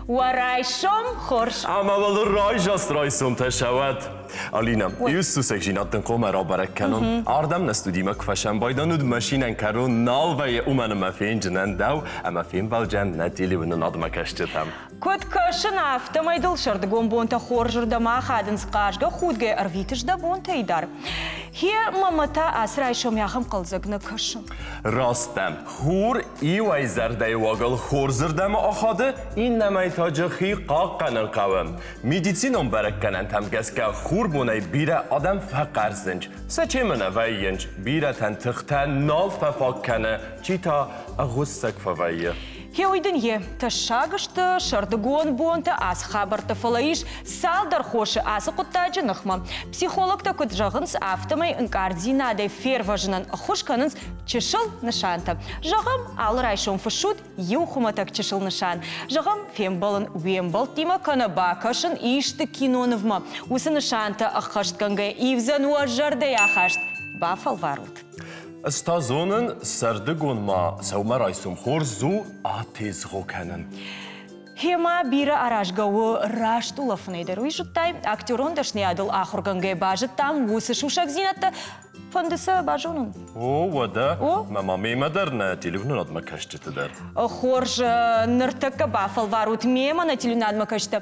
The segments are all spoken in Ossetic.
Уӕ райсом хорз! Ӕмӕ уал райзаст райсомтӕ сӕуӕд! Алина, иу сусӕгдзинад дын хъуамӕ рабӕрӕг кӕнон. Ардӕм нӕ студимӕ куы фӕсӕмбайдан, уыд машинӕн кӕрон нал вӕййы, уымӕн ӕмӕ фенджынӕн дӕу ӕмӕ фембӕлджӕн нӕ телеуынынадмӕ кӕсджытӕм. Куыд кӕсын, афтӕмӕй дыл сӕрдыгон бонтӕ хорзырдӕм ахадынц, хъазгӕ-худгӕ ӕрвитыс дӕ бонтӕй дӕр. Хе, мамӕ та ацы райсом ахӕм хъӕлдзӕг нӕ кӕсы. Раст дӕм. Хур иуӕй зӕрдӕйы уагыл хорзырдӕм ахады, иннӕмӕй та хи хъахъхъӕнын хъӕуы. Медицинон бӕрӕггӕнӕнтӕм гӕсгӕ хурбонӕй бирӕ адӕм фӕхъӕрзынц, сӕ чемы нӕ вӕййынц, бирӕтӕн тыхтӕ нал фӕфаг кӕны, чи та ӕгъуыссӕг фӕвӕййы. Гъеуый дын йе, тӕссаг сты сӕрдыгон бонтӕ ацы хабӕрттӕ, фӕлӕ ис цалдӕр хосы ацы хъуыддаджы ныхмӕ. Психологтӕ куыд зӕгъынц, афтӕмӕй ӕнкъарддзинадӕй фервӕзынӕн ӕххуыс кӕнынц чысыл нысантӕ. Зӕгъӕм, алы райсом фыссут иу хуымӕтӕг чысыл нысан. Зӕгъӕм, фембӕлын уе мбӕлттимӕ кӕнӕ бакӕсын исты кинонывмӕ. Уыцы нысантӕ ӕххӕстгӕнгӕ ивдзӕн уӕ зӕрдӕйы ахаст. Бафӕлварут. Ӕз та зонын, сӕрдыгон ма сӕумӕрайсом хорз у атезгъо кӕнын. Гъемӕ бирӕ аразгӕ у раст улӕфынӕй дӕр. Уый зыдтай, актерон дӕсныйадыл ахуыргӕнгӕ базыдтам уыцы сусӕгдзинӕдтӕ. Фӕнды сӕ базонын? О, уӕдӕ. О. Мӕ ма мемӕ дӕр нӕ телеуынынадмӕ кӕсджыты дӕр. Хорз, ныртӕккӕ бафӕлварут мемӕ нӕ телеуынынадмӕ кӕсджытӕ.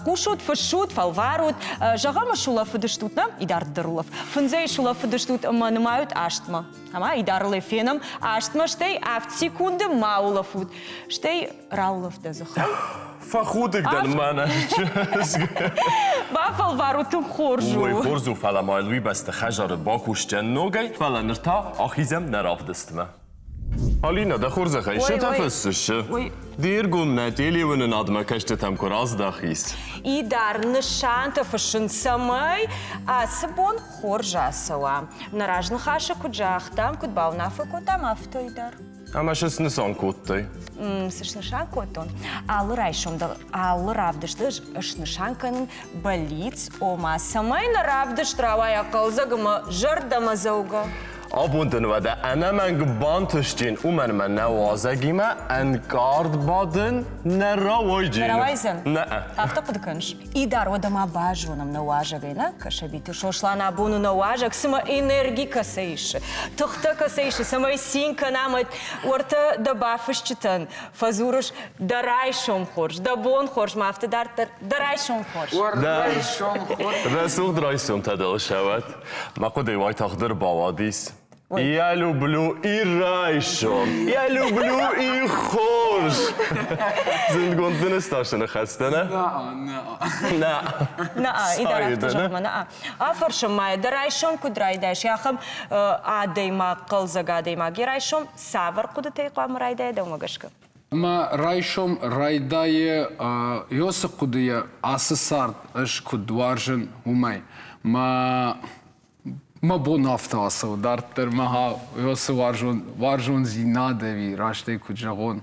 Хъусут, фыссут, фӕлварут. Зӕгъӕм, сулӕфыдыстут нӕ? Идарддӕр улӕф. Фындзӕй сулӕфыдыстут ӕмӕ нымайут астмӕ. Ӕмӕ идарылӕй фенӕм астмӕ, стӕй авд секунды ма улӕфут. Стӕй раулӕф дӕ дзыхӕй. Фӕхудыг дӕн мӕнӕ чызг. Бафӕлварут, тынг хорз у. Ой, хорз у, фӕлӕ ма уый бӕсты хӕдзары бакусдзӕн ногӕй, фӕлӕ ныр та ахизӕм нӕ равдыстмӕ. Алина, дӕ хорзӕхӕй, цы та фыссыс? Де ргом нӕ телеуынынадмӕ кӕсджытӕм куы раздахис. Идар нысантӕ фыссын, цӕмӕй ацы бон хорз ацӕуа. Нӕ разныхасы куыд загътам, куыд бауынаффӕ кодтам, афтӕ дӕр. Ӕмӕ цы снысан кодтай? Цы снысан кодтон? Алы райсом дӕр, алы равдысты снысан кӕнын бӕллиц, ома цӕмӕй нӕ равдыст рауайа хъӕлдзӕг ӕмӕ зӕрдӕмӕдзӕугӕ. Абон дын уӕдӕ ӕнӕмӕнг бантыстин, уымӕн ӕмӕ нӕ уазӕгимӕ ӕнкъард бадын нӕ рауайдзӕн. Нӕ рауайдзӕн? Нӕ. Афтӕ хъуыды кӕныс? Идар, уӕдӕ ма базонӕм нӕ уазӕгӕй, нӕ? Кӕсӕбиты Сослан абон у нӕ уазӕг, цымӕ энерги кӕцӕй исы, тыхтӕ кӕцӕй исы, цӕмӕй цин кӕна ӕмӕ уӕртӕ дӕ бафысджытӕн фӕдзурыс дӕ райсом хорз, дӕ бон хорз, ма афтӕ дарддӕр дӕ райсом хорз. Райсом хорз. Рӕсугъд райсомтӕ дыл сӕуӕд. Мӕ хъуыдыйы уайтагъддӕр бауадис. Я люблю и райсом, я люблю и хорз. Зындгонд дын стасы ныхӕстӕ, нӕ? Нӕ, нӕ. Нӕ, идар афтӕ зӕгъ нӕ. Афӕрсӕм ма дӕ райсом куыд райдайыс, ахӕм адӕймаг, хъӕлдзӕг адӕймаг йӕ райсом цавӕр хъуыдытӕй хъуамӕ райдайа дӕумӕ гӕсгӕ? Мӕ райсом райдайы Йосы хъуыдыйӕ ацы цард ӕз куыд уарзын, уымӕй. Мӕ мӕ бон афтӕ ацӕуы дарддӕр мӕ Йосы уарзон уарзондзинад ӕви растӕй куыд зӕгъон.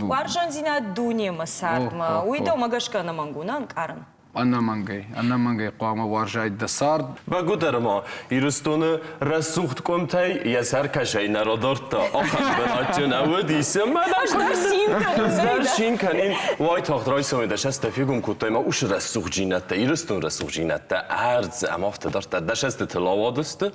Уарзондзинад дунемӕ, цардмӕ, уый дӕумӕ гӕсгӕ ӕнӕмӕнг у, нӕ ӕнкъарын? Ӕнӕмӕнгӕй, ӕнӕмӕнгӕй хъуамӕ уарзай дӕ цард. Бӕгуыдӕр ма Ирыстоны рӕсугъд къуымтӕй йӕ сӕр кӕсӕй нӕ радардта, ахӕм бынатджын нӕ уыдис. Ӕз дӕр цин кӕнын. Ӕз дӕр цин кӕнин. Уайтагъд райсомӕй дӕ сӕстӕ фегом кодтай мӕ усы рӕсугъддзинӕдтӕ, Ирыстоны рӕсугъддзинӕдтӕ, ӕрдз ӕмӕ афтӕ дарддӕр. Дӕ сӕстытыл ауадысты.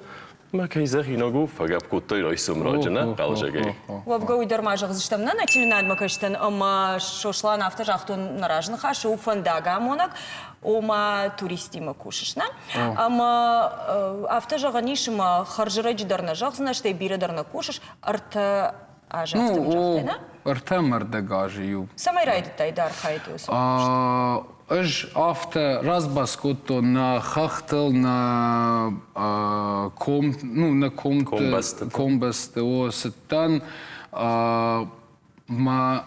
Мӕ кӕй зӕгъинаг у, фӕгӕпп кодтай райсом раджы, нӕ хъӕлдзӕгӕй. Уӕвгӕ уый дӕр ма зӕгъдзыстӕм, нӕ нӕ телеуынадмӕ кӕсдзӕн ӕмӕ Сослан афтӕ загътон, нӕ разныхасы у фӕндагамонӕг, ома туристимӕ кусыс, нӕ? Ӕмӕ афтӕ зӕгъӕн ис, ӕмӕ хӕрзӕрӕджы дӕр нӕ зӕгъдзынӕ, стӕй бирӕ дӕр нӕ кусыс, ӕртӕ азы афтӕ загътай, нӕ? Ӕртӕ ӕмӕ азы иу. Цӕмӕй райдыдтай дӕ архайды уыцы Ӕз афтӕ разбас кодтон нӕ хӕхтыл, нӕ ком, ну, нӕ комты, комбӕсты, о, цыдтӕн, мӕ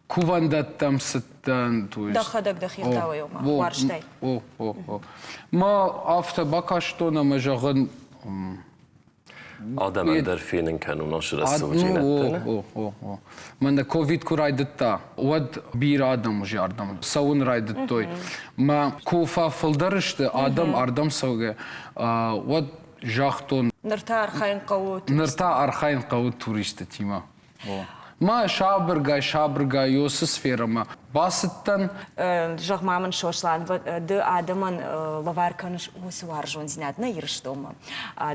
кувӕндӕттӕм цыдтӕн. Дӕхӕдӕг дӕхи ӕгъдауӕй ома уарзтай? О, о, о. Мӕ афтӕ бакастон ӕмӕ зӕгъын, Адӕмӕн дӕр фенын кӕнун ацы рӕсугъддзийнӕдтӕ. О, о, о. Мӕнӕ ковид куы райдыдта, уӕд бирӕ адӕм уыди ардӕм цӕуын райдыдтой. Мӕ ку фӕфылдӕр сты адӕм ардӕм цӕугӕ, уӕд загътон. Ныр та архайын хъӕуы. Ныр та архайын хъӕуы туристытимӕ. Ма сабыргай, сабыргай уыцы сферӕмӕ бацыдтӕн. Зӕгъ-ма мын, Сослан, ды адӕмӕн лӕвар кӕныс уыцы уарзондзинад нӕ Ирыстонмӕ.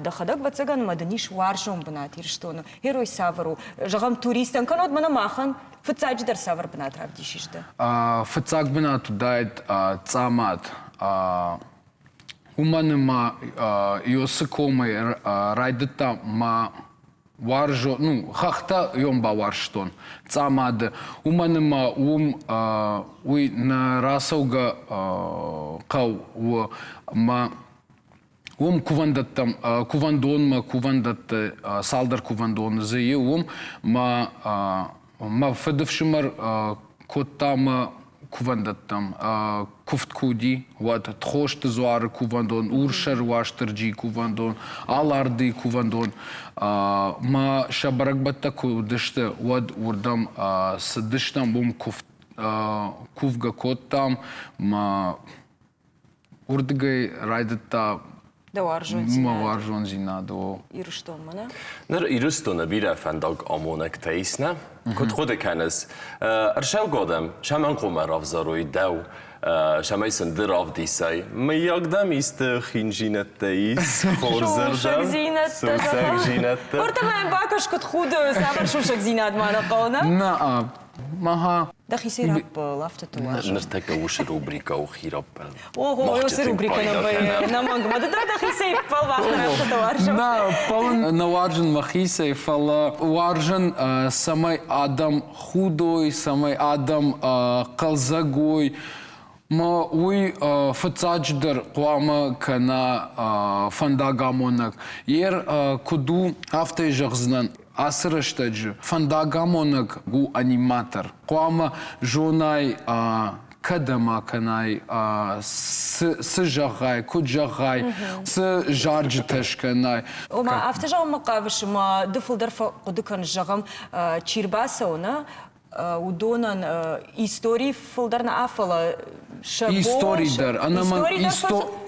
Дӕхӕдӕг, ӕвӕццӕгӕн, ма дын ис уарзон бынат Ирыстоны. Герой цавӕр у? Зӕгъӕм, туристӕн кӕнод мӕнӕ махӕн фыццаджыдӕр цавӕр бынат равдисис ды? Фыццаг бынат уыдаид Цъамад. Уымӕн ӕмӕ Иосы комӕй райдыдта мӕ уарзон, ну, хӕхтӕ йом бауарзтон Цъамады, уымӕн ӕмӕ уым уый нӕ рацӕугӕ хъӕу у ӕмӕ уым кувӕндӕттӕм, кувӕндонмӕ кувӕндӕтты цалдӕр кувӕндоны дзы и, уым мӕ мӕ фыдыфсымӕр кодта мӕ кувӕндӕттӕм куывд куы уыди, уӕд Тхосты дзуары кувӕндон, Урсӕр Уастырджийы кувӕндон, Алардыйы кувӕндон. Мӕ сӕ бӕрӕгбӕттӕ куы уыдысты, уӕд уырдӕм цыдыстӕм, уым кувгӕ кодтам. Мӕ уырдыгӕй райдыдта Дӕ уарзондзинад. Мӕ уарзондзинад, о. Ирыстонмӕ, нӕ? Ныр Ирыстоны бирӕ фӕндаг амонӕгтӕ ис, нӕ? Куыд хъуыды кӕныс, ӕрсӕугӕ адӕм цӕмӕн хъуамӕ равзарой дӕу, цӕмӕй сын ды равдисай? Мыййаг дӕм исты хиндзинӕдтӕ ис хорзӕрдӕм? Сусӕгдзинӕдтӕ. Сусӕгдзинӕдтӕ. Уӕртӕ ма йӕм бакӕс, куыд худы, цавӕр сусӕгдзинад ма нӕ хъӕуы, нӕ? Нӕ, мӕ Дӕхицӕй раппӕл, афтӕ ты уарзын. Ныртӕккӕ уыцы рубрикӕ у хи раппӕл. Ого, уыцы рубрикӕ нӕ вӕййы. Нӕмӕнг ма ды дӕр дӕхицӕй ппӕл, мах дӕр афтӕ уарзӕм. Нӕ, ппӕлын нӕ уарзын мӕхицӕй, фӕлӕ уарзын, цӕмӕй адӕм худой, цӕмӕй адӕм хъӕлдзӕг уой. Мӕ уый фыццаджыдӕр хъуамӕ кӕна фӕндагамонӕг. Ер куыд у, афтӕ зӕгъдзынӕн, ацы рӕстӕджы фӕндагамонӕг у аниматор. Хъуамӕ зонай, кӕдӕм акӕнай, цы зӕгъай, куыд зӕгъай, цы зарджытӕ скӕнай. Ома, афтӕ зӕгъынмӕ хъавыс, ӕмӕ ды фылдӕр фӕхъуыды кӕныс, зӕгъӕм, чи рбацӕуы, нӕ, уыдонӕн истори фылдӕр нӕ, фӕлӕ сӕ Истори дӕр, ӕнӕмӕнг,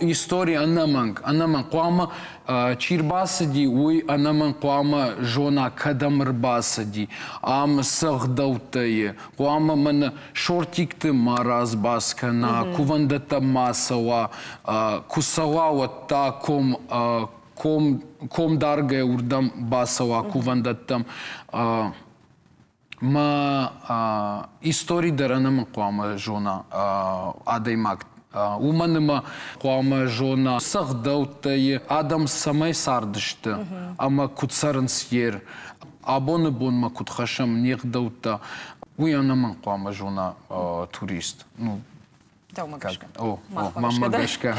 истори ӕнӕмӕнг, ӕнӕмӕнг хъуамӕ чи рбацыди, уый ӕнӕмӕнг хъуамӕ зона, кӕдӕм ӕрбацыди, ам цы ӕгъдӕуттӕ и, хъуамӕ мӕнӕ шортикты ма разбас кӕна, кувӕндӕттӕм ма цӕуа, куы цӕуа, уӕд та ком ком комдаргӕ уырдӕм бацӕуа кувӕндӕттӕм. Мӕ истори дӕр ӕнӕмӕнг хъуамӕ зона адӕймаг. Уымӕн ӕмӕ хъуамӕ зона цы ӕгъдӕуттӕ адӕм цӕмӕй цардысты ӕмӕ куыд цӕрынц ер. Абоны бонмӕ куыд хӕссӕм не гъдӕуттӕ, уый ӕнӕмӕнг хъуамӕ зона турист. Ну, Дӕумӕ гӕсгӕ. О, мӕнмӕ гӕсгӕ.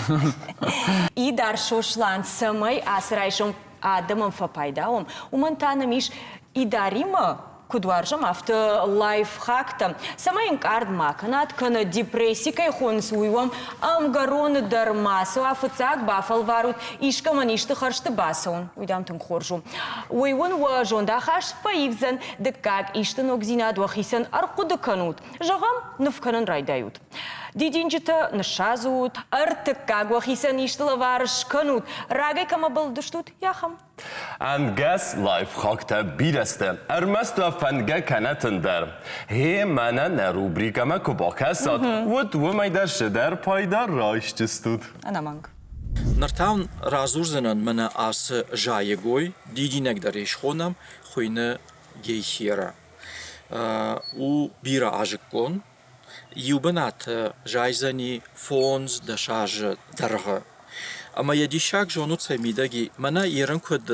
Идар Сослан, цӕмӕй ацы райсом адӕмӕн фӕпайда уӕм, уымӕн та нӕм ис Идаримӕ куыд уарзӕм, афтӕ лайфхактӕ, цӕмӕй ӕнкъард ма кӕнат, кӕнӕ депресси кӕй хонынц, уый уӕм ӕмгӕроны дӕр ма цӕуа, фыццаг бафӕлварут искӕмӕн исты хӕрзты бацӕуын, уый, дам, тынг хорз у. Уый уын уӕ зондахаст фӕивдзӕн, дыккаг исты ногдзинад уӕхицӕн ӕрхъуыды кӕнут, Зӕгъӕм, ныв кӕнын райдайут. Дидинджытӕ ныссадзут, ӕртыккаг уӕхицӕн исты лӕвар скӕнут, рагӕй кӕмӕ бӕлдыстут, ахӕм. Ӕнгӕс лайфхактӕ бирӕ сты, ӕрмӕст уӕ фӕндгӕ кӕнӕт ӕндӕр. Гъе, мӕнӕ нӕ рубрикӕмӕ куы бакӕсат, уӕд уымӕй дӕр цыдӕр пайда райсдзыстут. Ӕнӕмӕнг. Ныр та уын радзурдзынӕн мӕнӕ ацы зайӕгой, дидинӕг дӕр ӕй схонӕм, хуыйны гейхера. У бирӕазыккон. Иу бынаты зайдзӕни 5-10 азы дӕргъы. Ӕмӕ йӕ диссаг зонут цӕй мидӕг и, мӕнӕ ерын куыд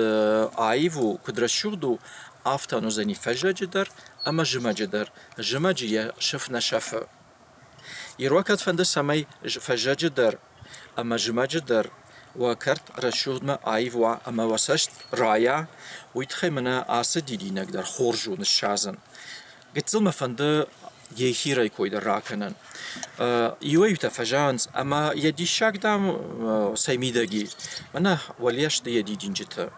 аив у, куыд рӕсугъд у, афтӕ уыдзӕни фӕззӕджы дӕр ӕмӕ зымӕджы дӕр. Зымӕджы йӕ сыф нӕ сӕфы. Ируа кӕд фӕнды, цӕмӕй фӕззӕджы дӕр ӕмӕ зымӕджы дӕр уӕ кӕрт рӕсугъдмӕ аив уа ӕмӕ уӕ цӕст райа, уый тыххӕй мӕнӕ ацы дидинӕг дӕр хорз у ныссадзын. Гыццыл мӕ фӕнды гейхирӕй кой дӕр ракӕнын. Иуӕй-иутӕ фӕзӕгъынц, ӕмӕ йӕ диссаг, дам, цӕй мидӕг и. Мӕнӕ уӕле сты йӕ дидинджытӕ.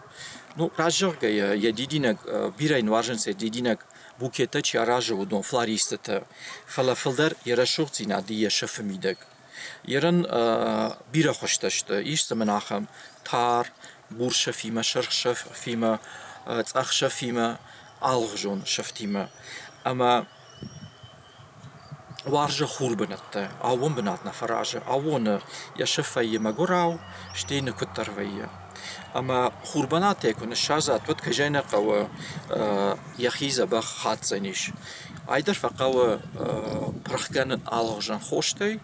Ну, раст зӕгъгӕйӕ, йӕ дидинӕг бирӕ йын уарзынц йӕ дидинӕг букеттӕ чи аразы, уыдон флористытӕ. Фӕлӕ фылдӕр йӕ рӕсугъддзинад йӕ сыфы мидӕг. Ерын бирӕ хуызтӕ сты. Ис дзы мын ахӕм тар, бур сыфимӕ, сырх сыфимӕ, цъӕх сыфимӕ, алыгъуызон сыфтимӕ. Ӕмӕ уарзы хурбынӕттӕ, аууон бынат нӕ фӕразы. Аууоны йӕ сыф вӕййы мӕгуырау, стӕй ныккуыддӕр вӕййы. Ӕмӕ хурбынатӕй куы ныссадзат, уӕд кӕй зӕгъын ӕй хъӕуы, йӕхи дзӕбӕх хатдзӕнис. Ай дӕр фӕхъӕуы пырхгӕнӕн алыгъуызон хостӕй.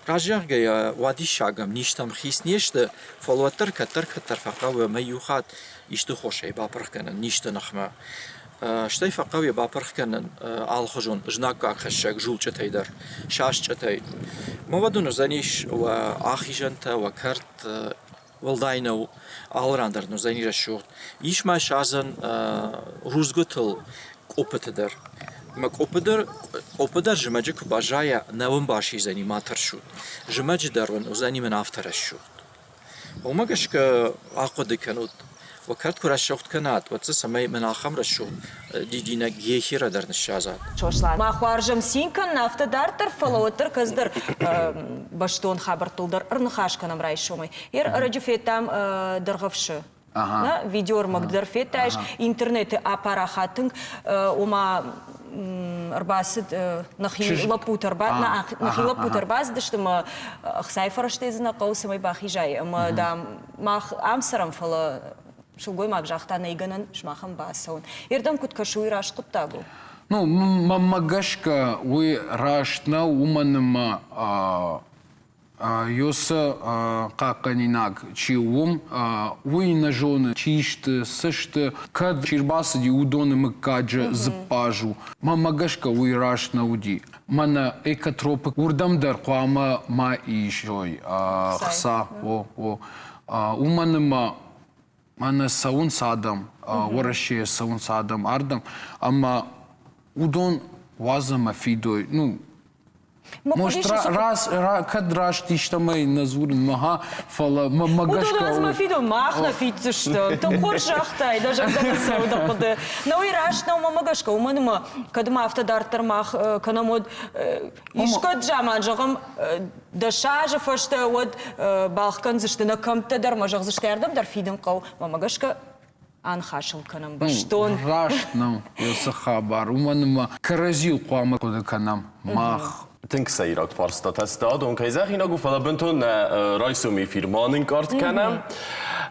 Раззӕгъгӕйӕ, уадиссаг ӕм низтӕм хиц не сты, фӕлӕ уӕддӕр кӕддӕр-кӕддӕр фӕхъӕуы ӕмӕ иу хатт исты хосӕй бапырх кӕнын низты ныхмӕ. Стӕй фӕхъӕуы йӕ бапырх кӕнын алыхуызон знаггагхӕссӕг зулчъытӕй дӕр, сасчъытӕй. Мӕ уӕд уын уыдзӕнис уӕ ахизӕнтӕ, уӕ кӕрт, уӕлдай нӕу, алы ран дӕр уыдзӕни рӕсугъд. Ис ма садзӕн рудзгуытыл къоппыты дӕр. Ӕмӕ къоппы дӕр, къоппы дӕр зымӕджы куы баззайа, нӕ уын басидзӕни, ма тӕрсут. Зымӕджы дӕр уын уыдзӕни мын афтӕ рӕсугъд. Уымӕ гӕсгӕ ахъуыды кӕнут, уӕ кӕрт куы рӕсугъд кӕнат, уӕд дзы цӕмӕй мын ахӕм рӕсугъд дидинӕг гехера дӕр ныссадзат. Сослан, мах уарзӕм цин кӕнын афтӕ дарддӕр, фӕлӕ уӕддӕр кӕцыдӕр бӕстон хабӕрттыл дӕр ӕрныхас кӕнӕм райсомӕй. Ер ӕрӕджы федтам Дӕргъӕвсы. Нӕ видеоӕрмӕг дӕр федтаис, интернеты апарахат тынг, ома ӕрбацыд нӕхи лӕппутӕ нӕхи лӕппутӕ ӕрбацыдысты ӕмӕ ӕхцайы фӕрӕзтӕй дзы нӕ хъӕуы, цӕмӕй бахизай. Ӕмӕ, дам, мах ам цӕрӕм, фӕлӕ сылгоймаг загъта, нӕй гӕнӕн сымахӕн бацӕуын. Ердӕм куыд кӕсы, уый раст хъуыддаг у? Ну, мӕнмӕ гӕсгӕ, уый раст нӕу, уымӕн ӕмӕ Ёсы хъахъхъӕнинаг чи у, уым, уый нӕ зоны, чи сты, цы сты, кӕд чи рбацыди, уыдоны мыггаджы дзыппаз у. Мӕнмӕ гӕсгӕ, уый раст нӕ уыди. Мӕнӕ экотропы уырдӕм дӕр хъуамӕ ма исой хца. О, о. Уымӕн ӕмӕ мӕнӕ цӕуынц адӕм, Уӕрӕсейӕ цӕуынц адӕм ардӕм, ӕмӕ уыдон уадз ӕмӕ фидой. Ну, может, раз, кӕд раст истӕмӕй нӕ дзурын, мӕ фӕлӕ мӕ гӕсгӕ... Уыдон мӕ фидой, мах нӕ фиддзыстӕм. Тынг хорз загътай, дӕ зӕрдӕмӕ цӕуы дӕ хъуыды. Нӕ уый раст нӕу мӕ гӕсгӕ, уымӕн ӕмӕ кӕд ма афтӕ дарддӕр мах кӕнӕм, уӕд искӕд заман, зӕгъӕм, дӕс азы фӕстӕ уӕд балхӕндзысты нӕ кӕмттӕ дӕр мӕ зӕгъдзысты, ардӕм дӕр фидын хъӕуы. Мӕ гӕсгӕ аныхасыл кӕнӕм бӕстон. Раст нӕу уыцы хабар, уымӕн ӕмӕ кӕрӕдзийыл хъуамӕ хъуыды кӕнӕм мах. Тынг сӕйраг фарстатӕ сты адон, кӕй зӕгъинаг у, фӕлӕ бынтон нӕ райсом эфир ма нынкъард кӕнӕм.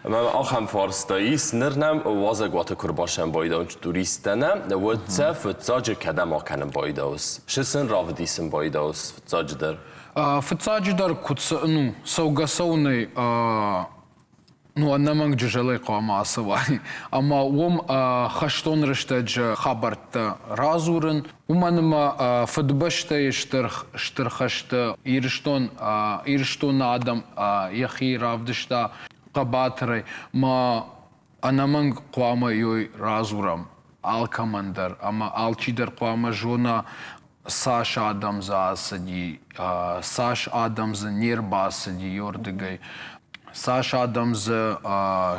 Ахӕм фарста ис, ныр нӕм уазӕгуаты куы ӕрбасӕмбӕлдӕуынц туристтӕ нӕ, уӕд сӕ фыццаджы кӕдӕм акӕнын байдауыс? Цы сын равдисын байдауыс фыццаджыдӕр? Фыццаджыдӕр куыд ну, цӕугӕ-цӕуынӕй ну, ӕнӕмӕнг Джызӕлӕй хъуамӕ ацӕуай. Ӕмӕ уым хӕстон рӕстӕджы хабӕрттӕ радзурын, уымӕн ӕмӕ Фыдыбӕстӕйы стыр, стыр хӕсты Ирыстон, Ирыстоны адӕм йӕхи равдыста хъӕбатырӕй. Мӕ ӕнӕмӕнг хъуамӕ ёй радзурӕм алкӕмӕн дӕр ӕмӕ алчидӕр хъуамӕ зона, цас адӕм дзы ацыди, цас адӕм дзы не рбацыди ёрдыгӕй, цас адӕм дзы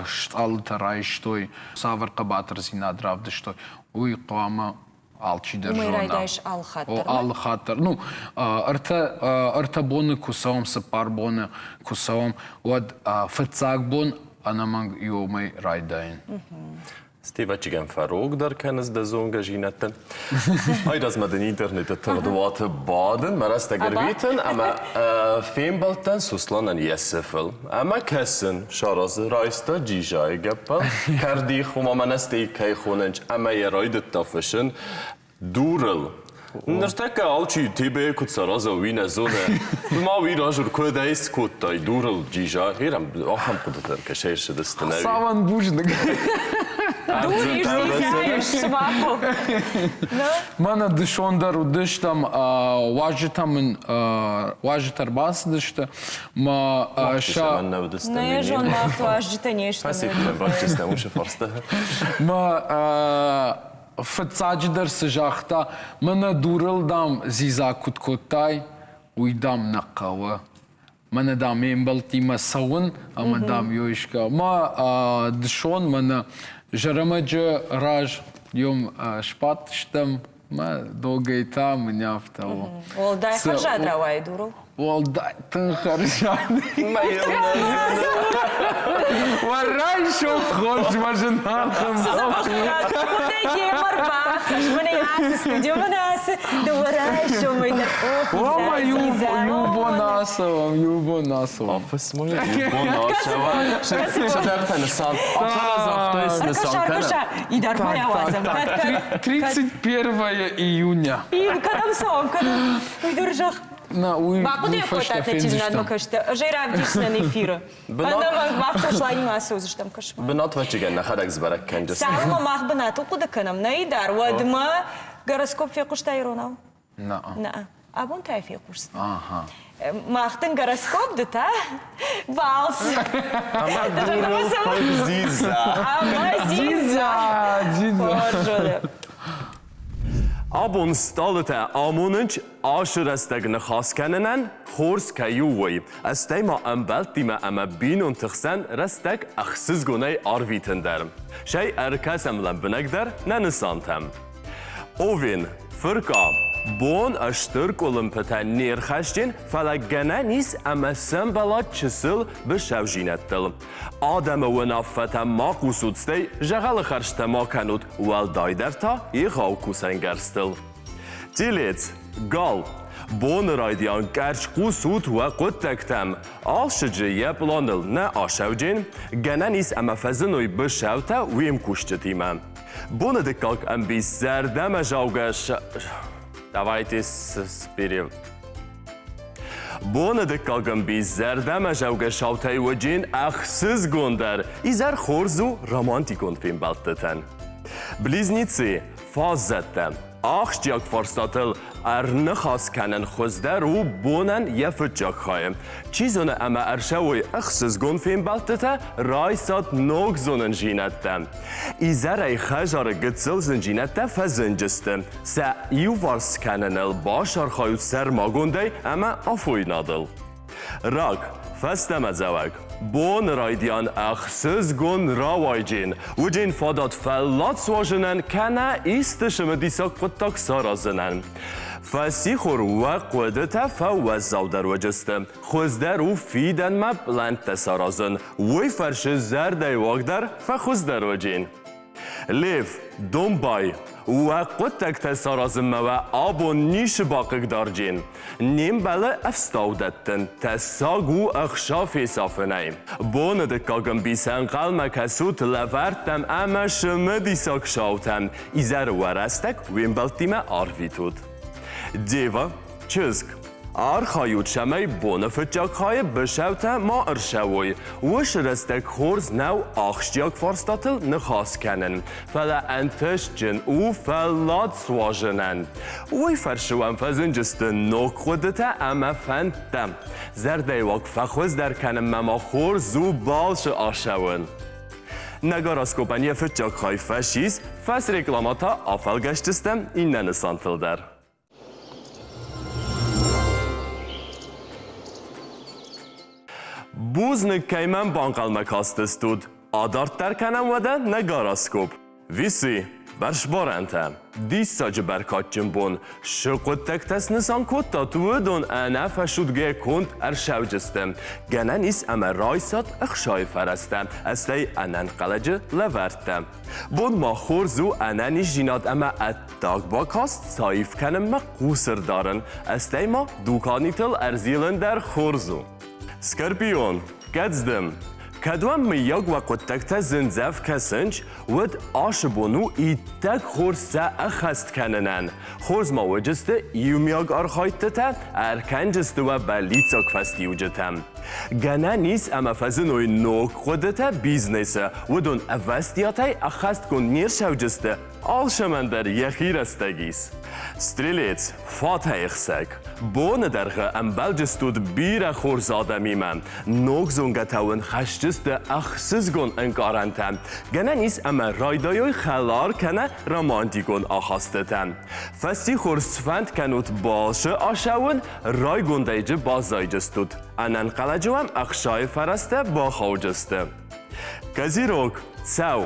стъалытӕ райстой, цавӕр хъӕбатырдзинад равдыстой, уый хъуамӕ алчидӕр Уымӕй зона. райдайыс алы хатт дӕр. Алы хатт дӕр. Ну, ӕртӕ боны куы цӕуӕм, цыппар боны куы цӕуӕм, уӕд фыццаг бон ӕнӕмӕнг иомӕй райдайын. Стивӕччигӕн фӕрогдӕр кӕныс дӕ зонгӕзинӕдтӕн. Айразмӕ дын интернеты тыгъдуаты бадын, мӕ рӕстӕг ӕрвитын ӕмӕ фембӕлдтӕн Сусланӕн йӕ сыфыл. Ӕмӕ кӕсын, саразы райста джизайы гӕппӕл, кӕрдих, ома мӕнӕ стейк кӕй хонынц, ӕмӕ йӕ райдыдта фыссын дурыл. Ныртӕккӕ алчи Тебейы куыд сараза, уый нӕ зоны. Ды ма уый разур, куыд ӕй скодтай дурыл джиза? Херам, ахӕм хъуыдытӕ кӕсӕй ссыдысты нӕ? Хуыцауӕн бузныг. Дур ис дзизайы сымахыл. Мӕнӕ дысон дӕр уыдыстӕм, уазджытӕ мын уазджытӕ ӕрбацыдысты. Мӕ сӕ Нӕ зон, мах уазджытӕ не стӕм. Мӕ фыццаджыдӕр цы загъта, мӕнӕ дурыл, дам, дзидза куыд кодтай, уый, дам, нӕ хъӕуы. Мӕнӕ, дам, ме мбӕлттимӕ цӕуын ӕмӕ, дам, ёискӕ. Ма дысон мӕнӕ Зӕрӕмӕджы раз ём сбадтыстӕм, мӕ догӕй та мын афтӕ у. Уӕлдай хӕрзад рауайы дурыл. Уӕлдай тынг хӕрзад. Уӕ райсом хорз, мӕ зынаргъ ӕмбал. Ома иу бон ацӕуӕм, иу бон ацӕуӕм. Афысмой, иу бон ацӕуӕм. Цыдӕртӕ нысан. Афтӕ нысан кӕнӕм. 31 июня. Кӕдӕм цӕуӕм, кӕдӕм? Уый дӕр зӕгъ. На, уый Бахъуыды фӕстӕ кодтат нӕ телеуынадмӕ кӕсты. Ӕз ӕй равдисдзынӕн эфиры. Ӕнӕмӕнг мах Сосланимӕ ацӕудзыстӕм кӕсмӕ. Бынатвӕччигӕн нӕхӕдӕг сбӕрӕг кӕнджыстӕм. Цалынмӕ мах бынатыл хъуыды кӕнӕм, нӕй дӕр, уӕдмӕ гороскоп фехъуыста иронау? Нӕ. Нӕ. Абон та фехъусдзынӕ. Мах дын гороскоп ды та балц. Ӕмӕ дурыл дзидза. Ӕмӕ дзидза. Дзидза. Хорз. Абон стъалытӕ амонынц ашы рӕстӕг ныхас кӕнынӕн хорз кӕй у, уый. Стӕй ма ӕмбӕлттимӕ ӕмӕ бинонты хсӕн рӕстӕг ӕхсызгонӕй арвитын дӕр. Сӕй ӕркӕсӕм лӕмбынӕгдӕр нӕ нысантӕм. Овен, фыркъа, бон стыр къуылымпытӕ не рхӕсджын, фӕлӕ гӕнӕн ис ӕмӕ сӕмбӕлат чысыл быцӕудзинӕдтыл. Адӕмы уынаффӕтӕм ма хъусут, стӕй зӕгъӕлы хӕрзтӕ ма кӕнут, уӕлдайдӕр та егъау кусӕнгӕрзтыл. Телец, гал, боны райдиан къӕрцхъус ут уӕ хъуыддӕгтӕм, алсыджы йӕ пъланыл нӕ асӕуджен, гӕнӕн ис ӕмӕ фӕзыной быцӕутӕ уе мкусджытимӕ. Боны дыккаг ӕмбис зӕрдӕмӕзӕугӕ Давайте сперев. Боны дыккаг ӕмбис зӕрдӕмӕзӕугӕ саутӕй уыджын ӕхсызгондӕр изӕр хорз у романтикон фембӕлдтытӕн. Близнецы, фаззӕттӕ, ахсджиаг фарстатыл ӕрныхас кӕнын хуыздӕр у бонӕн йӕ фыццаг хайы. Чи зоны ӕмӕ ӕрцӕуой ӕхсызгон фембӕлдтытӕ, райсат ног зонындзинӕдтӕ. Изӕрӕй хӕдзары гыццыл зындзинӕдтӕ фӕзынджысты. Сӕ иуварс кӕныныл бацархайут сӕрмагондӕй ӕмӕ афойнадыл. Рак, фӕстӕмӕдзӕуӕг, боны райдиан ӕхсызгон рауайджын, уыджын фадат фӕллад суазынӕн кӕнӕ исты цымыдисаг хъуыддаг саразынӕн. Фӕссихор уӕ хъуыдытӕ фӕуӕззаудӕр уыдысты. Хуыздӕр у фидӕнмӕ пълӕнттӕ саразын, уый фӕрцы зӕрдӕйы уаг дӕр фӕхуыздӕр уыджын. Лев, домбай, уӕ хъуыддӕгтӕ саразынмӕ уӕ абон ницы бахъыгдарджын. Не мбӕлы ӕфстау дӕттын, тӕссаг у ӕхца фесафынӕй. Боны дыккаг ӕмбис ӕнхъӕлмӕ кӕсут лӕвӕрттӕм ӕмӕ цымыдисаг цаутӕм. Изӕры уӕ рӕстӕг уе мбӕлттимӕ арвитут. Дева, чызг, Архайут, цӕмӕй боны фыццаг хайы быцӕутӕ ма ӕрцӕуой. Уыцы рӕстӕг хорз нӕу ахсджиаг фарстатыл ныхас кӕнын, фӕлӕ ӕнтыстджын у фӕллад суадзынӕн. Уый фӕрцы уӕм фӕзынджысты ног хъуыдытӕ ӕмӕ фӕндтӕ. Зӕрдӕйы уаг фӕхуыздӕр кӕнынмӕ ма хорз у балцы ацӕуын. Нӕ гороскопӕн йӕ фыццаг хай фӕцис, фӕсрекламӕ та афӕлгӕсдзыстӕм иннӕ нысантыл дӕр. Бузныг, кӕй мӕм банхъӕлмӕ кастыстут. Адарддӕр кӕнӕм уӕдӕ нӕ гороскоп. Виси, бӕрзбарӕнтӕ, диссаджы бӕркадджын бон. Цы хъуыддӕгтӕ снысан кодтат, уыдон ӕнӕфӕсудгӕ конд ӕрцӕуджысты. Гӕнӕн ис ӕмӕ райсат ӕхсайы фӕрӕзтӕ, стӕй ӕнӕнхъӕлӕджы лӕвӕрттӕ. Бон ма хорз у ӕнӕниздзинад ӕмӕ ӕддаг бакаст саив кӕнынмӕ хъус ӕрдарын, стӕй ма дуканитыл ӕрзилын дӕр хорз у. Скорпион, кӕдздым. Кӕд уӕм мыййаг уӕ хъуыддӕгтӕ зындзӕф кӕсынц, уӕд ацы бон у иттӕг хорз сӕ ӕххӕст кӕнынӕн. Хорз ма уыдысты иумиаг архайдтытӕ, ӕркӕнджысты уӕ бӕллиццаг фӕстиуджытӕм. Гӕнӕн ис ӕмӕ фӕзыной ног хъуыдытӕ бизнесы, уыдон ӕвӕстиатӕй ӕххӕстгонд не рцӕуджысты. Алцӕмӕн дӕр йӕхи рӕстӕг ис. Стрелец, фатӕйхсӕг. Боны дӕргъы ӕмбӕлджыстут бирӕ хорз адӕмимӕ. Ног зонгӕтӕ уын хӕсджысты ӕхсызгон ӕнкъарӕнтӕ. Гӕнӕн ис ӕмӕ райдайой хӕлар кӕнӕ романтикон ахастытӕ. Фӕссихор сфӕнд кӕнут балшы ацӕуын, райгондӕй дзы баззайдзыстут. Ӕнӕнхъӕлӕджы уӕм ӕхсайы фӕрӕзтӕ бахауджысты. Козерог, цӕу.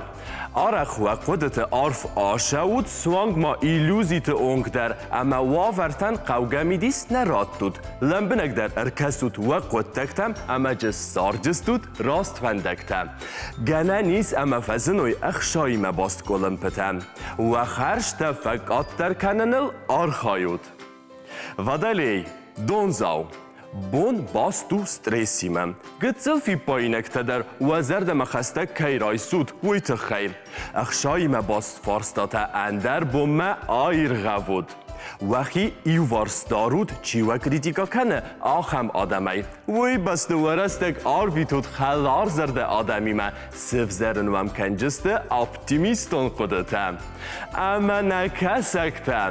Арӕх уӕ хъуыдыты арф ацӕут суанг ма иллюзиты онг дӕр ӕмӕ уавӕртӕн хъӕугӕ мидис нӕ раттут. Лӕмбынӕгдӕр ӕркӕсут уӕ хъуыддӕгтӕм ӕмӕ джы ссарджыстут раст фӕндӕгтӕ. Гӕнӕн ис ӕмӕ фӕзыной ӕхсаимӕ баст къуылымпытӕ. Уӕ хӕрзтӕ фӕкъаддӕр кӕныныл архайут. Водолей, дондзау. Бон баст у стрессимӕ. Гыццыл фиппаинӕгтӕ дӕр уӕ зӕрдӕмӕ хӕстӕг кӕй райсут, уый тыххӕй. Ӕхсаимӕ баст фарстатӕ ӕндӕр бонмӕ аиргъӕвут. Уӕхи иуварс дарут, чи уӕ критикӕ кӕны, ахӕм адӕмӕй. Уый бӕсты уӕ рӕстӕг арвитут хӕларзӕрдӕ адӕмимӕ, сывзӕрын уӕм кӕнджысты оптимистон хъуыдытӕ. Ӕмӕ нӕ кӕсӕгтӕ,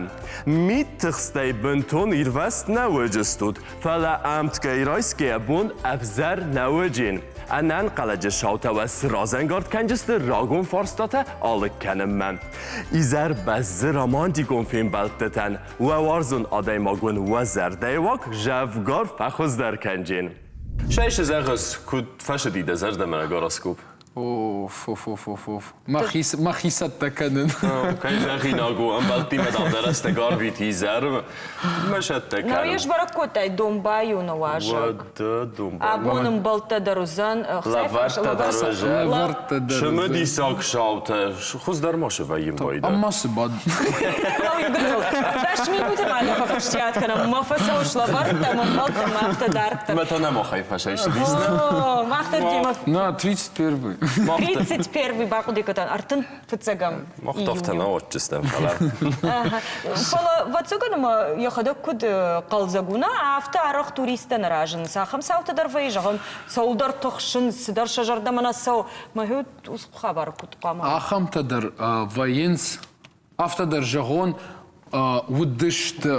мидтыхстӕй бынтон ирвӕзт нӕ уыдыстут, фӕлӕ ӕмткӕй райсгӕйӕ бон ӕвзӕр нӕ уыди. Ӕнӕнхъӕлӕджы саутӕ уӕ сразӕнгард кӕнджысты рагон фарстатӕ алыг кӕнынмӕ. Изӕр бӕззы романтикон фембӕлдтытӕн, уӕ уарзон адӕймаг уын уӕ зӕрдӕйы уаг зӕвгар фӕхуыздӕр кӕнджен. Сӕ зӕгъыс, куыд фӕсыди дӕ зӕрдӕмӕ гороскоп? Оф, оф, оф, оф, оф. Мӕхи цӕттӕ кӕнын. Кӕй зӕгъинаг у, ӕмбӕлттимӕ дам дӕ рӕстӕг арвит изӕры. Мӕ сӕттӕ кӕнын. Нӕ сбӕрӕг кодтай домбай у нӕ уазӕг. Уӕдӕ домбай. Абон ӕмбӕлттӕ дӕр уыдзӕн. Лӕвӕрттӕ дӕр уыдзӕн. Лӕвӕрттӕ дӕр Цымыдисаг саутӕ. Хуыздӕр ма цы вӕййы мбайдӕ. Ам ма цы бад. 10 минуты ма дӕ фӕфӕстиат кӕнӕм. Мӕ фӕцӕуыс лӕвӕрттӕм, ӕмбӕлттӕм, афтӕ дарддӕр. Мӕ та нӕ махӕй фӕсайсыдис. Мах дӕр демӕ На, 31-й. 31-й бахъуыды кодтан, ӕртын фыццӕгӕм. Мах та нӕ отчестӕм, фӕлӕ. Фӕлӕ ӕвӕццӕгӕн ӕмӕ йӕхӕдӕг куыд хъӕлдзӕг у, нӕ, афтӕ арӕх туристтӕ нӕ разынынц. Ахӕм цаутӕ дӕр вӕййы, зӕгъӕм, цӕуылдӕр тыхсынц, цыдӕр сӕ зӕрдӕмӕ нӕ цӕуы. Мӕ уыцы хабар куыд хъуамӕ? Ахӕмтӕ дӕр вӕййынц, афтӕ дӕр зӕгъон, уыдысты.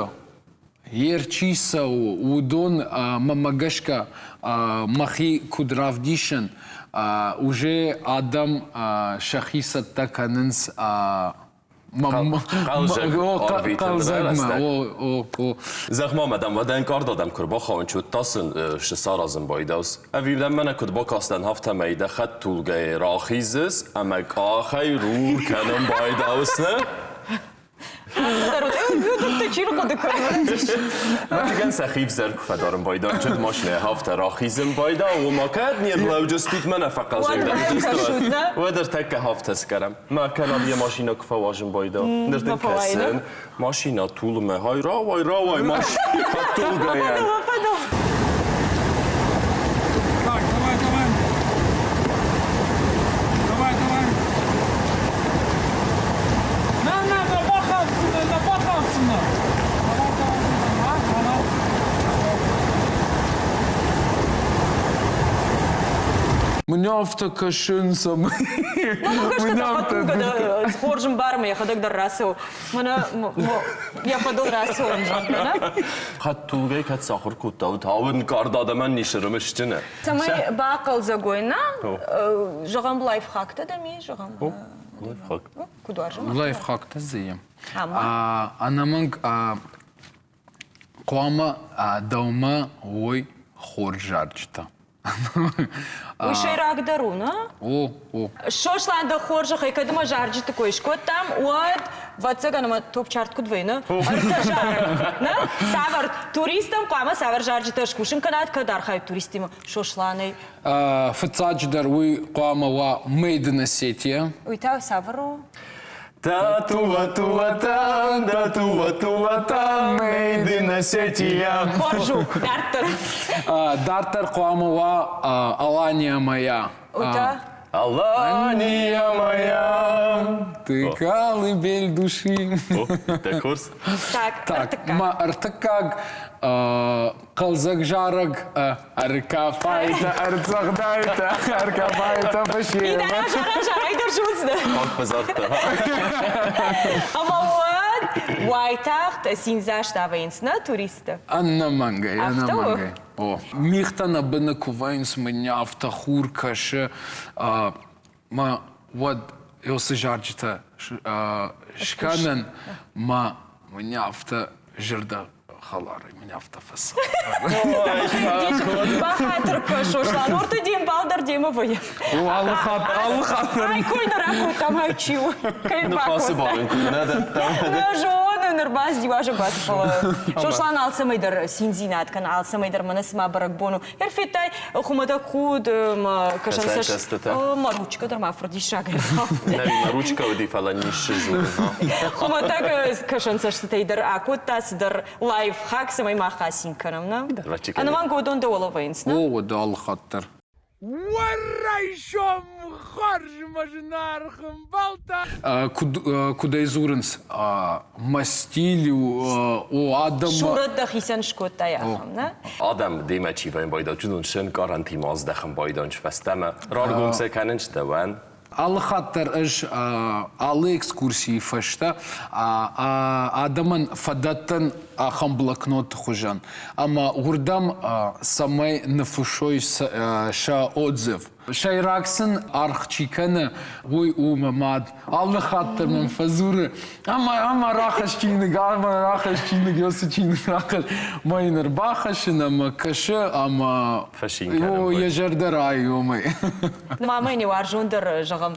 Йе чи цӕуы, уыдон мӕнмӕ гӕсгӕ мӕхи куыд равдисын, уже адӕм сӕхи цӕттӕ кӕнынц хъӕлдзӕгмӕ. Зӕгъ-ма, мадам, уӕдӕ ӕнкъард адӕм куы рбахауынц, уӕд та сын цы саразын байдауыс? Ӕви дӕм мӕнӕ куыд бакастӕн, афтӕмӕй дӕ хӕдтулгӕйы рахизыс ӕмӕ къахӕй рур кӕнын байдауыс, нӕ? Чи рхъуыды кӕны? Мӕтыгӕн сӕхи взӕр куы фӕдарын байдау, чыд машинӕ афтӕ рахизын байдау, уымӕ кӕд не рлӕуджыстут, мӕнӕ фӕхъӕлдзӕг дӕн. Уӕд ӕртӕккӕ афтӕ скӕрӕм. Мӕ кӕнӕм йӕ машинӕ куы фӕуазын байдау. Ныр дын кӕсын, машинӕ тулы мӕ хай рауай, рауай, машинӕ тулгӕйӕ. Так, давай, давай. Давай, давай. На, на, на бахавцына, на бахавцына. Давай, давай, давай, давай. Мӕнӕ афтӕ кӕсын, цӕмӕй. Мӕнӕ афтӕ хорз ӕмбарӕм, йӕхӕдӕг дӕр рацӕуы. Мӕнӕ йӕ фӕдыл рацӕуӕм, зӕгъгӕ, нӕ? Хӕдтулгӕй кӕд сахуыр кодта, уыд ӕнкъард адӕмӕн ницы рымысджыны. Цӕмӕй бахъӕлдзӕг уой, нӕ? Зӕгъӕм, лайфхактӕ дӕм и, зӕгъӕм. Лайфхак. Куыд уарзӕм? Лайфхактӕ дзы и. Ӕнӕмӕнг хъуамӕ дӕумӕ уой хорз зарджытӕ. Уый сӕйрагдӕр у, нӕ? О, о. Сослан, дӕ хорзӕхӕй, кӕд ӕмӕ зарджыты кой скодтам, уӕд, ӕвӕццӕгӕн, ӕмӕ топ-чарт куыд вӕйны? Ӕртӕ зарӕг. Нӕ? Цавӕр туристӕн хъуамӕ цавӕр зарджытӕ скусын кӕнат, кӕд архайут туристимӕ Сосланӕй? Фыццаджыдӕр уый хъуамӕ уа Made in Ossetia. Уый та цавӕр у? Татуа-туа-тан, татуа-туа-тан, Made in Ossetia. Хорз у, дарддӕр. Дарддӕр хъуамӕ уа Алания моя. Уый та? Алания моя. Ты колыбель души. Дӕ курс? Так, Так, ӕртыккаг. ма ӕртыккаг. Хъӕлдзӕг зарӕг ӕркафайтӕ, ӕрцӕгъдайтӕ, ӕркафайтӕ фӕсевӕд. Зарай дӕр зондзынӕ. Фӕзагъта. Ӕмӕ уӕд уайтагъд циндзаст авӕйынц нӕ туристтӕ. Ӕнӕмӕнгӕй, ӕнӕмӕнгӕй. О, мигътӕ нӕ быны куы вӕййынц, мын афтӕ хур кӕсы, мӕ уӕд уыцы зарджытӕ скӕнын, мӕ мын афтӕ зӕрдӕ хӕларӕй мын афтӕ фӕцӕуы. Бахатыр кӕн, Сослан, орты де мбал дӕр демӕ вӕййы. О, алы хатт, алы хатт дӕр. Ай кой нӕ ракодтам, ай чи у? Кӕй Ныхасы барын куы нӕ дӕттам. Нӕ зоны, ныр бацыди уазӕг бацыд, фӕлӕ Сослан алцӕмӕй дӕр циндзинад кӕны, алцӕмӕй дӕр мӕнӕ цыма бӕрӕгбон у. Ӕрфедтай хуымӕтӕг худ мӕ кӕсӕнцӕст мӕ ручкӕ дӕр ма фырдиссагӕй Нӕ, мӕ ручкӕ уыди, фӕлӕ ницы зонын. Хуымӕтӕг кӕсӕнцӕстытӕй дӕр акодта цыдӕр лайфхак, цӕмӕй мах ацин кӕнӕм, нӕ? Ӕнӕмӕнг уыдон дӕуыл вӕййынц, нӕ? О, уӕдӕ алы хатт дӕр. Уӕ райсом хорз, мӕ зынаргъ ӕмбӕлттӕ! Куыд, куыдӕй дзурынц, мӕ стиль у, о, адӕм... Сурӕт дӕхицӕн скодтай ахӕм, нӕ? Адӕм демӕ чи вӕййын байдал, чудон сӕн карантимӕ аздӕхын байдӕнч фӕстӕмӕ. Раргом сӕ кӕнынч дӕуӕн. Алы хатт дӕр ӕз алы экскурсийы фӕстӕ адӕмӕн фӕдӕттын ахӕм блокноты хуызӕн, ӕмӕ уырдӕм цӕмӕй ныффыссой сӕ отзыв. Сӕйраг сын аргъ чи кӕны, уый у мӕ мад. Алы хатт дӕр мӕм фӕдзуры, ӕмӕ ӕмӕ рахӕсс чиныг, ӕмӕ рахӕсс чиныг, ёсы чиныг рахӕсс. Мӕ йын ӕрбахӕссын ӕмӕ кӕсы ӕмӕ йӕ зӕрдӕ райы уымӕй. Мамӕ не уарзондӕр, зӕгъӕм,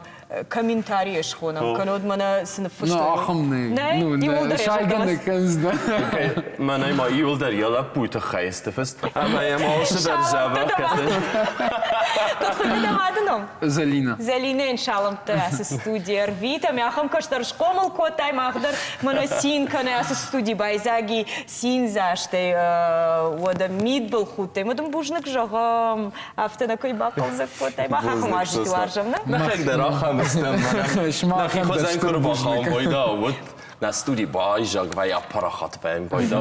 комментарийӕ схонӕм, кӕннод мӕнӕ цы ныффыстой. Ну, ахӕм нӕй. Нӕй? Иуылдӕр Сайгӕ нӕ кӕндзынӕ. Мӕнӕй ма иуылдӕр йӕ лӕппуйы тыххӕй сты фыст, ӕмӕ йӕм алцыдӕр дзӕбӕх кӕсы. Куыд хуыйны дӕ мады ном? Зӕлинӕ. Зӕлинӕйӕн салӕмттӕ ацы студийы ӕрвитӕм. Ахӕм кӕстӕр схъомыл кодтай, мах дӕр мӕнӕ цин кӕны ацы студи байдзаги циндзастӕй, уӕдӕ мидбылхудтӕй. Ма дын бузныг зӕгъӕм, афтӕ нӕ кӕй бахъӕлдзӕг кодтай, мах ахӕм уазджыты уарзӕм, нӕ? Нӕхӕг дӕр ахӕм стӕм, нӕхи хуызӕн куы рбахауӕм пайда уыд. Нӕ студи байзаг вӕййы апарахат вӕййы пайда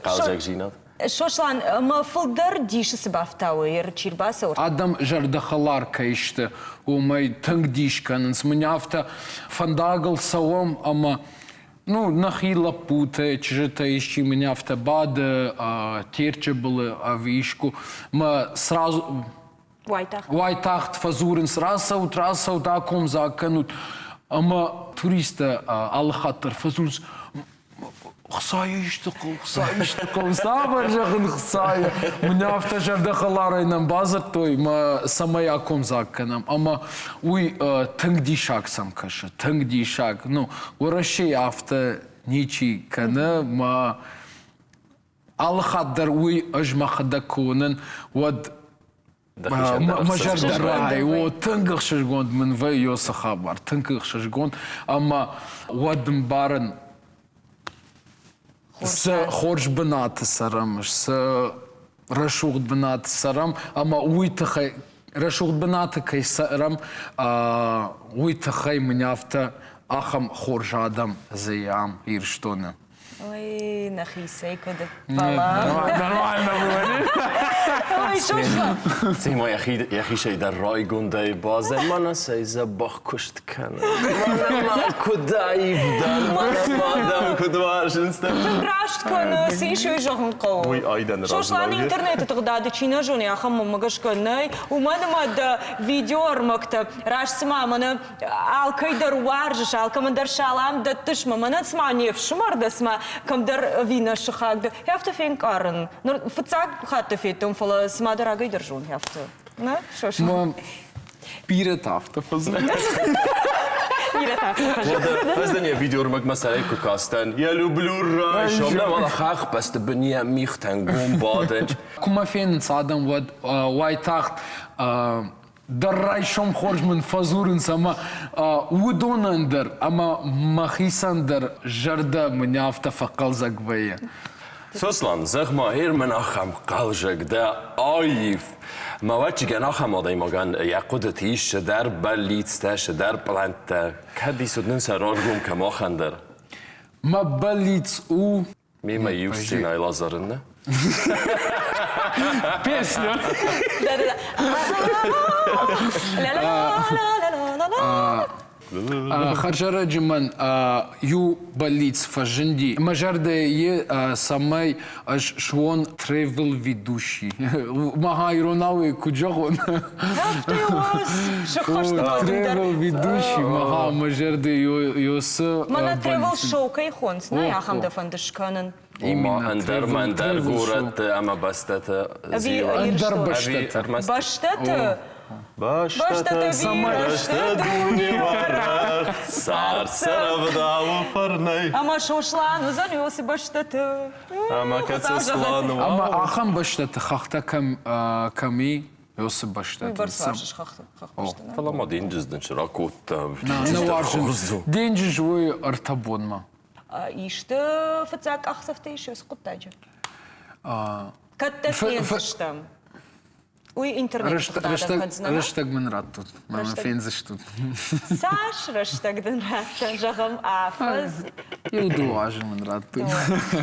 хъӕлдзӕгдзинад. Сослан, мӕ фылдӕр дисы цы бафтауы, чи рбацӕуы? Адӕм зӕрдӕхӕлар кӕй сты, уымӕй тынг дис кӕнынц. Мын афтӕ фӕндагыл цӕуӕм ӕмӕ ну, нӕхи лӕппутӕ, чызджытӕ исчи мын афтӕ бады Терчы былы ӕви искуы, мӕ сразу уайтагъд уайтагъд фӕдзурынц, рацӕут, рацӕут, акомдзаг кӕнут. Ӕмӕ туристтӕ алы хатт дӕр фӕдзурынц, Хуыцайы исты хъӕу, Хуыцайы исты хъӕу, цавӕр зӕгъын Хуыцайы? Мын афтӕ зӕрдӕхӕларӕй нӕм бадзырдтой, мӕ цӕмӕй акомдзаг кӕнӕм. Ӕмӕ уый тынг диссаг сӕм кӕсы, тынг диссаг. Ну, Уӕрӕсейы афтӕ ничи кӕны, мӕ алы хатт дӕр уый ӕз мӕхӕдӕг куы уынын, уӕд мӕ зӕрдӕ райы, о, тынг ӕхсызгонд мын вӕййы уыцы хабар, тынг ӕхсызгонд, ӕмӕ уӕд ӕмбарын, цы хорз бынаты цӕрӕм, цы рӕсугъд бынаты цӕрӕм, ӕмӕ уый тыххӕй рӕсугъд бынаты кӕй цӕрӕм, уый тыххӕй мын афтӕ ахӕм хорз адӕм дзы ам Ирыстоны. Ой, нӕхицӕй куыд ӕппӕлӕм. Нормально было, не? Ой, Сослан. Цыма йӕхицӕй дӕр райгондӕй баззад, мӕнӕ цӕй дзӕбӕх куыст кӕны. Мӕнӕ ма куыд аив дӕн, мӕнӕ ма дӕм куыд уарзынц. Тынг раст кӕны, цы ис, уый зӕгъын хъӕуы. Уый айдӕны раз Сослан интернеты тыгъдады чи нӕ зоны, ахӕм мӕнмӕ гӕсгӕ нӕй. Уымӕн ӕмӕ дӕ видеоӕрмӕгтӕ раст цыма мӕнӕ алкӕй дӕр уарзыс, алкӕмӕн дӕр салам дӕттыс, мӕ мӕнӕ цыма не фсымӕр дӕ, цыма кӕмдӕр ӕви нӕ сыхаг дӕ. Афтӕ фенкъарын. Ныр фыццаг хатт федтон, фӕлӕ цыма дӕ рагӕй дӕр зоны афтӕ. Нӕ, Сослан? Бирӕтӕ афтӕ фӕдзурынц. Бирӕтӕ афтӕ фӕдзурынц. Ӕз дын йӕ видеоӕрмӕгмӕ сӕрӕй куы кастӕн, я люблю райсом, нӕ уӕлӕ хӕхбӕсты бын йӕ мигътӕн гом бадӕн. Куы мӕ фенынц адӕм, уӕд уайтагъд дӕр райсом хорз мын фӕдзурынц ӕмӕ уыдонӕн дӕр ӕмӕ мӕхицӕн дӕр зӕрдӕ мын афтӕ фӕхъӕлдзӕг вӕййы. Сослан, зӕгъ-ма, гъер мын ахӕм хъӕлдзӕг дӕ аив. Мӕ ӕвӕццӕгӕн ахӕм адӕймагӕн йӕ хъуыдыты ис цыдӕр бӕллицтӕ, цыдӕр пълӕнттӕ. Кӕд ис уыд нын сӕ раргом кӕм ахӕм дӕр? Мӕ бӕллиц у Мемӕ иу сценӕйыл азарын, нӕ? Песня. Да-да-да. Ла-ла-ла-ла-ла-ла-ла. Хӕрзӕрӕджы мӕн иу бӕллиц фӕзынди. Мӕ зӕрдӕйы цӕмӕй ӕз суон тревел ведущий. Мага иронау куыд зӕгъон? Тревел ведущий, мага мӕ зӕрдӕйы ёсы Мӕнӕ тревел шоу кӕй хонынц, нӕ ахӕм дӕ фӕнды скӕнын. Ома ӕндӕр ӕндӕр горӕтты ӕмӕ бӕстӕты Ӕндӕр бӕстӕты. Бӕстӕты? Бӕстӕты бирӕ дуне уӕрӕх, Цард сӕрӕвдауы фӕрнӕй. Ӕмӕ Сослан уыдзӕн уыцы бӕстӕты. Ӕмӕ кӕд Сослан уа. Ӕмӕ ахӕм бӕстӕты хӕхтӕ кӕм кӕм и, уыцы бӕстӕты. Уый бӕрц уарзыс хӕхбӕсты. Фӕлӕ ма денджыз дын ракодта. Нӕ уарзын. Денджыз уый ӕртӕ бонмӕ. Исты фыццаг къахдзӕфтӕ ис уыцы хъуыддаджы? Кӕд дӕ фендзыстӕм? Уый интернеты Рӕстӕг мын раттут, мӕ фендзыстут. Цас рӕстӕг дын раттӕн, зӕгъӕм, афӕдз? Иу дыууӕ азы мын раттут.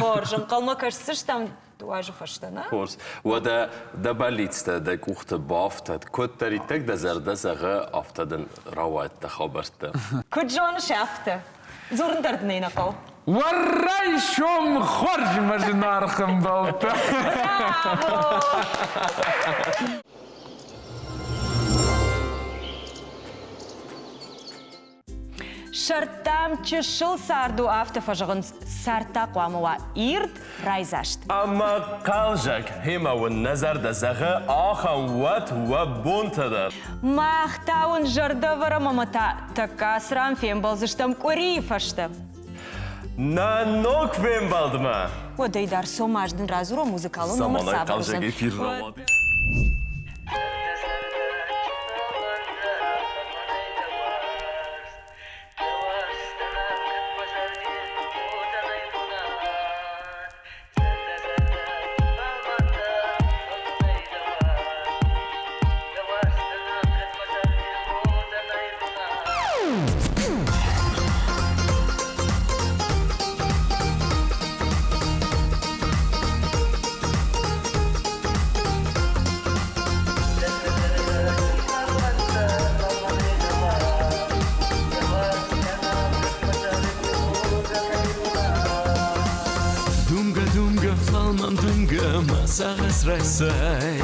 Хорз, ӕнхъӕлмӕ кӕсдзыстӕм дыууӕ азы фӕстӕ, нӕ? Хорз. Уӕдӕ дӕ бӕллицтӕ дӕ къухты бафтӕд. Куыддӕриддӕр дӕ зӕрдӕ зӕгъы, афтӕ дын рауайӕд дӕ хабӕрттӕ. Куыд зоныс, афтӕ. Дзурын дӕр дын ӕй нӕ хъӕуы. Уӕ райсом хорз, мӕ зынаргъ ӕмбӕлттӕ! Браво! Сӕрдтам чысыл цард у, афтӕ фӕзӕгъынц, цард та хъуамӕ уа ирд, райдзаст. Ӕмӕ хъӕлзӕг, гъемӕ уын нӕ зӕрдӕ зӕгъы, ахӕм уӕд уӕ бонтӕ дӕр. Мах та уын зӕрдӕ ӕвӕрӕм ӕмӕ та тӕккӕ ацы ран фембӕлдзыстӕм къуырийы фӕстӕ. Нӕ ног фембӕлдмӕ! Уӕдӕй дӕр сом аз дын радзурон музыкалон номыр Заманай цавӕр уыдзӕн. хъӕлдзӕг эфир рауад. Думгӕ, думгӕ, фӕлмӕн дымгӕ, мӕ сагъӕс райсай.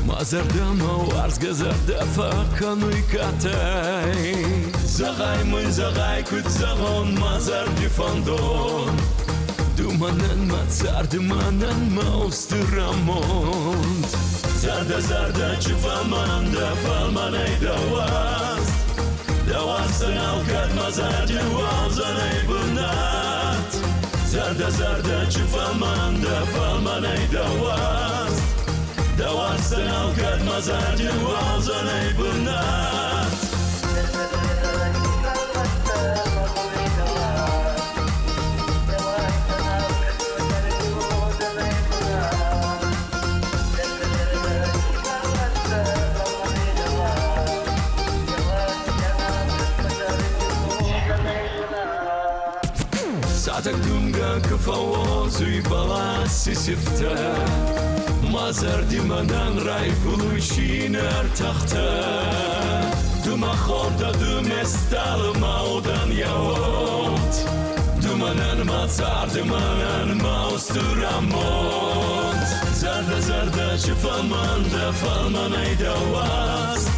Мӕ зӕрдӕмӕ уарзгӕ зӕрдӕ фӕкӕнуй катай. Зӕгъай мын, зӕгъай, куд зӕгъон мӕ зӕрди фӕндон. Ду мӕнӕн мӕ цард, мӕнӕн мӕ устур амонд. Зӕрдӕ, зӕрдӕ, чи фӕлмӕн дӕ, фӕлмӕнӕй дӕ уарзт. Дӕ уарзтӕн алкӕд мӕ зӕрди уадзӕнӕй бунат. Зӕрдӕ, зӕрдӕ, чи фӕлмӕн дӕ, фӕлмӕнӕй дӕ уарзт. Дӕ уарзтӕн алкӕд мӕ зӕрди уадзӕнӕй бунат. Сатӕг думгӕ куы фӕуодзуй бӕласи сифтӕ, Мӕ зӕрди мӕнӕн райгуылуй цины ӕртӕхтӕ. Ду мӕ хор дӕ, ду ме стъалы, мӕ удӕн йӕ уод. Ду мӕнӕн мӕ цард, мӕнӕн мӕ устур амонд. Зӕрдӕ, зӕрдӕ, чи фӕлмӕн дӕ, фӕлмӕнӕй дӕ уарзт.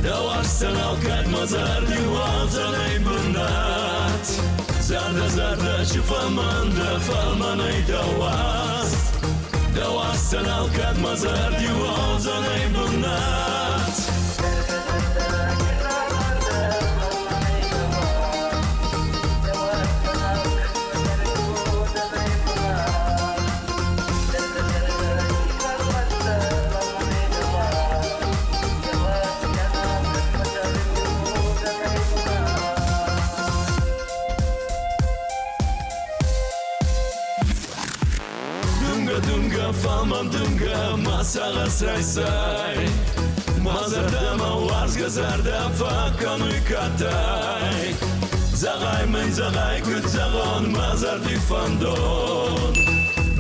Дӕ уарзтӕн алкӕд мӕ зӕрди уадзӕнӕй бунат. Зӕрдӕ, зӕрдӕ, чи фӕлмӕн дӕ, фӕлмӕнӕй дӕ уарзт. Дӕ уарзтӕн алкӕд мӕ зӕрди уадзӕнӕй бунат. Дымгӕ, дымгӕ, фӕлмӕн дымгӕ, мӕ сагъӕс райсай. Мӕ зӕрдӕмӕ уарзгӕ зӕрдӕ фӕкӕнуй катай. Зӕгъай мын, зӕгъай, куд зӕгъон мӕ зӕрди фӕндон.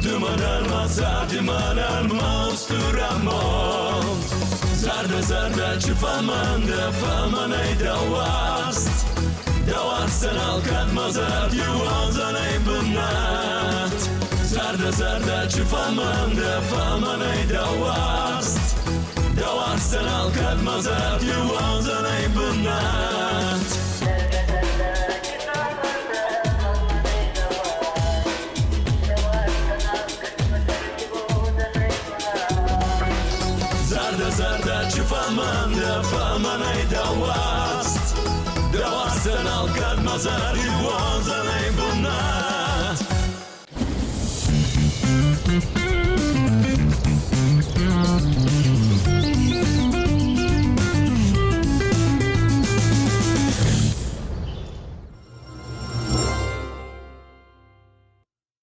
Ду мӕнӕн мӕ царди, мӕнӕн мӕ устур амонд. Зӕрдӕ, зӕрдӕ, чи фӕлмӕн дӕ, фӕлмӕнӕй дӕ уарзт. Дӕ уарзтӕн алкӕд мӕ зӕрди уодзӕнӕй бунат. Зӕрдӕ, зӕрдӕ, чи фӕлмӕн дӕ, фӕлмӕнӕй дӕ уарзт. Дӕ уарзтӕн алкӕд мӕ зӕрди уодзӕнӕй бунат. Зӕрдӕ, зӕрдӕ, чи фӕлмӕн дӕ, фӕлмӕнӕй дӕ уарзт. Дӕ уарзтӕн алкӕд мӕ зӕрди уодзӕнӕй бунат.